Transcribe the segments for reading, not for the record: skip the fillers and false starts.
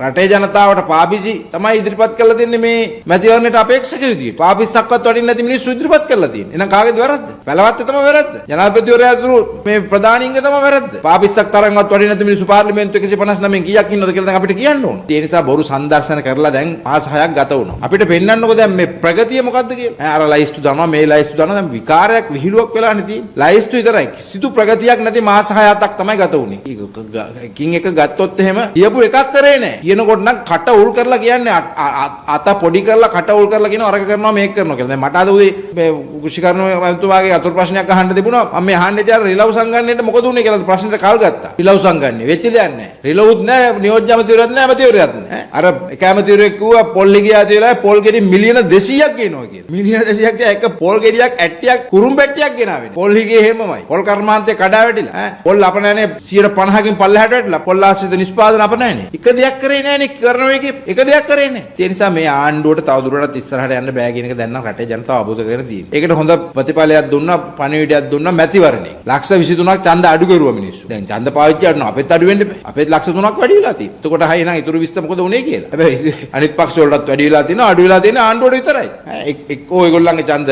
රටේ ජනතාවට පාපිසි තමයි ඉදිරිපත් කරලා තින්නේ මේ මැතිවරණයට අපේක්ෂක විදියට. පාපිස්සක්වත් වටින්නේ නැති මිනිස්සු ඉදිරිපත් කරලා තියෙන්නේ. එහෙනම් කාගේද වැරද්ද? පැලවත්තේ තමයි වැරද්ද. ජනාධිපතිවරයා ඇතුළු මේ ප්‍රධානීන්ගේ තමයි වැරද්ද. පාපිස්සක් තරම්වත් වටින්නේ නැති මිනිස්සු පාර්ලිමේන්තු 159 කීයක් ඉන්නවද කියලා දැන් අපිට කියන්න ඕන. ඒ නිසා බොරු සංදර්ශන කරලා දැන් මාස 6ක් ගත වුණා. අපිට පෙන්වන්නකෝ දැන් මේ ප්‍රගතිය මොකද්ද කියලා. ඈ අර ලයිස්තු දානවා, මේ ලයිස්තු දානවා, දැන් විකාරයක් විහිළුවක් වෙලානේ තියෙන්නේ. ලයිස්තු විතරයි. කිසිදු ප්‍රගතියක් නැති මාස 6-7ක් තමයි ගත වුනේ. එකින් එක ගත්තොත් එහෙම කියපු එකක් කරේ නෑ. කියනකොට නම් කට උල් කරලා කියන්නේ, අත පොඩි කරලා කට උල් කරලා කියනවා අරක කරනවා මේක කරනවා කියලා. දැන් මට අද උදේ මේ කෘෂිකර්ම මන්ත්‍රීතුමාගේ අතුරු ප්‍රශ්නයක් අහන්න තිබුණා. මම මේ අහන්න හිටියා රිලව් සංගණනයට මොකද උනේ කියලා ප්‍රශ්නෙට කල් ගත්තා. රිලව් සංගණනය වෙච්ච දෙයක් නෑ. රිලවුත් නෑ, නියෝජ්‍ය ඇමතිවරයෙක් නෑ, ඇමතිවරයෙක් නෑ. අර එක ඇමතිවරයෙක් කිව්වා පොල් ගියා කියලා පොල් ගෙඩි මිලියන 200ක් ගේනවා කියලා. මිලියන 200ක් තියා එක පොල් ගෙඩියක් ඇට්ටියක් කුරුම්බ ඇට්ටියක් ගෙනාවේ. පොල් හිගේ එහෙමමයි. පොල් කර්මාන්තේ කඩා වැටිලා ඈ. පොල් අපනෑනේ 150කින් පල්ලෙහාට වැටිලා. පොල් ආශ්‍රිත නිෂ්පාදන අපනෑනේ. එක දෙයක් කරේ නෑනේ, කරන එකේ එක දෙයක් කරේ නෑ. ඒ නිසා මේ ආණ්ඩුවට තව දුරටත් ඉස්සරහට යන්න බෑ කියන එක දැන් නම් රටේ ජනතාව අවබෝධ කරගෙන තියෙනවා. ඒකට හොඳ ප්‍රතිඵලයක් දුන්නා, පණිවිඩයක් දුන්නා මැතිවරණේ. ලක්ෂ 23ක් ඡන්ද අඩු කරුවා මිනිස්සු. දැන් ඡන්ද පාවිච්චි කරනවා අපෙත් අඩු වෙන්න බෑ. අපෙත් ලක්ෂ 3ක් වැඩි වෙලා තියෙනවා. එතකොට හයි නම් ඉතුරු 20 මොකද උනේ කියලා. හැබැයි අනිත් පක්ෂ වලටත් වැඩි වෙලා තියෙනවා, අඩු වෙලා තියෙන ආණ්ඩුවට විතරයි. එක්කෝ ඒගොල්ලන්ගේ ඡන්ද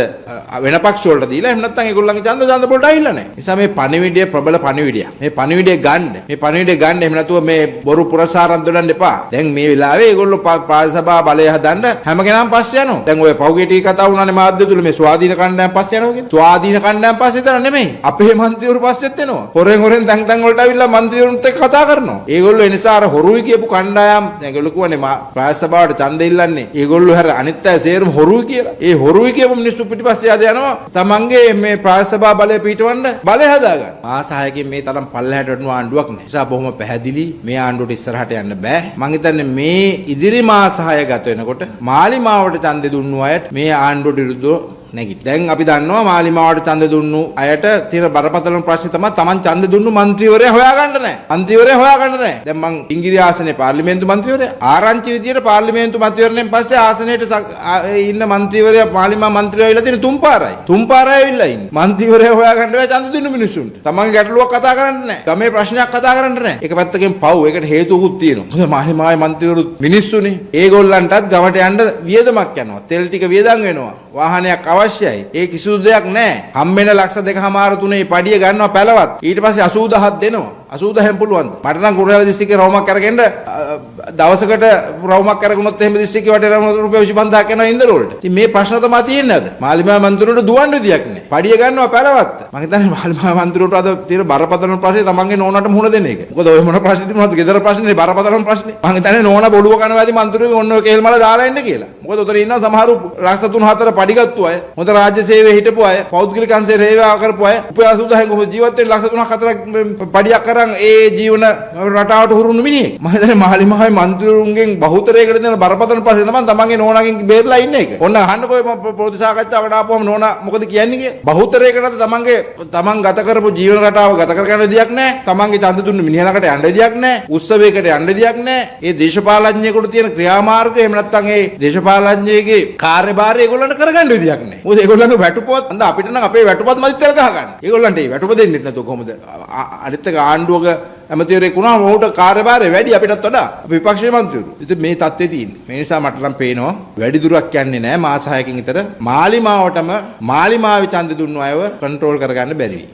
වෙන පක්ෂ වලට දීලා, එහෙම නැත්නම් ඒගොල්ලන්ගේ ඡන්ද ඡන්ද වලට ඇවිල්ලා නැහැ. නිසා මේ පණිවිඩය ප්‍රබල පණිවිඩයක්. මේ පණිවිඩය ගන්න. මේ පණිවිඩය ගන්න එහෙම නැතුව මේ බොරු පුරසාරම් දොඩන්න එපා. දැන් මේ වෙලාවේ ඒගොල්ලෝ ප්‍රාදේශ සභා බලය හදන්න හැම කෙනාම පස්සේ යනවා. දැන් ඔය පහුගිය ටික කතා වුණානේ මාධ්‍ය තුල මේ ස්වාධීන කණ්ඩායම් පස්සේ යනවා කියලා. ස්වාධීන කණ්ඩායම් පස්සේ විතර නෙමෙයි. අපේ මන්ත්‍රීවරු පස්සෙත් එනවා. හොරෙන් හොරෙන් තැන් තැන් වලට ඇවිල්ලා මන්ත්‍රීවරුන්ත් එක්ක කතා කරනවා. ඒගොල්ලෝ ඒ නිසා අර හොරුයි කියපු කණ්ඩායම් දැන් ඒගොල්ලෝ කිව්වනේ ප්‍රාදේශ සභාවට ඡන්ද ඉල්ලන්නේ. ඒගොල්ලෝ හැර අනිත් අය සේරම හොරුයි කියලා. ඒ හොරුයි කියපු මිනිස්සු පිටිපස්සේ ආද යනවා. තමන්ගේ මේ ප්‍රාදේශ සභා බලය පිටවන්න බලය හදාගන්න. මාස 6කින් මේ තරම් පල්ලෙහාට වැටුණු ආණ්ඩුවක් නෑ. නිසා බොහොම පැහැදිලි මේ ආණ්ඩුවට ඉස්සරහට යන්න බෑ. මං හිතන්නේ මේ ඉදිරි මාස 6 ගත වෙනකොට මාලිමාවට ඡන්දෙ දුන්නු අයට මේ ආණ්ඩුවට විරුද්ධව නැගිට. දැන් අපි දන්නවා මාලිමාවට ඡන්ද දුන්නු අයට තියෙන බරපතලම ප්‍රශ්නේ තමයි තමන් ඡන්ද දුන්නු මන්ත්‍රීවරයා හොයාගන්න නෑ. මන්ත්‍රීවරයා හොයාගන්න නෑ. දැන් මං ඉංගිරි ආසනේ පාර්ලිමේන්තු මන්ත්‍රීවරයා, ආරංචි විදියට පාර්ලිමේන්තු මන්ත්‍රීවරණයෙන් පස්සේ ආසනයට ඉන්න මන්ත්‍රීවරයා මාලිමා මන්ත්‍රීවරයා ඇවිල්ලා තියෙන තුන් පාරයි. තුන් පාරයි ඇවිල්ලා ඉන්නේ. මන්ත්‍රීවරයා හොයාගන්න බෑ ඡන්ද දුන්නු මිනිස්සුන්ට. තමන්ගේ ගැටලුවක් කතා කරන්න නෑ. ගමේ ප්‍රශ්නයක් කතා කරන්න නෑ. එක පැත්තකින් පව්, ඒකට හේතුවකුත් තියෙනවා. මොකද මාලිමාවේ මන්ත්‍රීවරු මිනිස්සුනේ. ඒගොල්ලන්ටත් ගමට යන්න වියදමක් යනවා. තෙල් ටික වියදම් වෙනවා. වාහනයක් අවශ්‍යයි. ඒ කිසිදු දෙයක් නෑ. හම්බෙන ලක්ෂ දෙකහමාර තුනේ පඩිය ගන්නවා පැලවත්. ඊට පස්සේ 80000ක් දෙනවා. 80000න් පුළුවන්ද? මට නම් කුරුණෑගල දිස්ත්‍රික්කේ රවුමක් අරගෙන දවසකට රවුමක් අරගුණොත් එහෙම දිස්ත්‍රික්කේ වටේ රවුම රුපියල් 25000ක් යනවා ඉන්ධන වලට. ඉතින් මේ ප්‍රශ්න තමයි තියෙන්නේ අද. මාලිමා මන්ත්‍රීවරුන්ට දුවන්න විදියක් නෑ. පඩිය ගන්නවා පැලවත්. මං හිතන්නේ මාලිමා මන්ත්‍රීවරුන්ට අද තියෙන බරපතලම ප්‍රශ්නේ තමන්ගේ නෝනාට මුහුණ දෙන එක. මොකද ඔය මොන ප්‍රශ්නේ තිබුණත් ගෙදර ප්‍රශ්නේ බරපතලම ප්‍රශ්නේ. මං හිතන්නේ නෝනා බොළුව කනවා ඇති මන්ත්‍රීවරුන් ඔන්න ඔය කේල් මල දාලා ඉන්න කියලා. මොකද ඔතන ඉන්නවා සමහරු ලක්ෂ 3 4 පඩි ගත්තු අය, හොඳ රාජ්‍ය සේවයේ හිටපු අය, පෞද්ගලික අංශයේ සේවා කරපු අය, රුපියල් 80000න් කොහොමද ජීවත් වෙන්නේ? ලක්ෂ 3 4ක් පඩියක් අරන් ඒ ජීවන රටාවට හුරුණු මිනිහෙක්. මම හිතන්නේ මාලිමාවේ මන්ත්‍රීවරුන්ගෙන් බහුතරයකට දෙන බරපතල ප්‍රශ්නේ තමයි තමන්ගේ නෝනාගෙන් බේරලා ඉන්න එක. ඔන්න අහන්නකෝ ඔය පොදු සාකච්ඡාවට ආපුවම නෝනා මොකද කියන්නේ කියලා. බහුතරයකට තමන්ගේ තමන් ගත කරපු ජීවන රටාව ගත කරගන්න විදියක් නැහැ. තමන්ගේ ඡන්ද දුන්න මිනිහා ළඟට යන්න විදියක් නැහැ. උත්සවයකට යන්න විදියක් නැහැ. ඒ දේශපාලඥයෙකුට තියෙන ක්‍රියාමාර්ග එහෙම නැත්නම් ඒ දේශපාලඥයෙගේ කාර්යභාරය ඒගොල්ලන්ට කරගන්න විදියක් නැහැ. මොකද ඒගොල්ලන්ගේ වැටුපවත් අන්ද අපිට නම් අපේ වැටුපත් මදිත් තෙල් ගහ ගන්න. ඒගොල්ලන්ට ඒ වැටුප දෙන්නෙත් නැතුව කොහොමද? අනිත් එක ආණ්ඩුවක ඇමතිවරයෙක් වුණාම ඔහුට කාර්යභාරය වැඩි අපිටත් වඩා. අපි විපක්ෂයේ මන්ත්‍රීවරු. ඉතින් මේ තත්ත්වය තියෙන්නේ. මේ නිසා මට නම් පේනවා වැඩි දුරක් යන්නේ නැහැ මාස 6කින් විතර මාලිමාවටම මාලිමාවේ ඡන්ද දුන්නු අයව කන්ට්‍රෝල් කරගන්න බැරි වෙයි.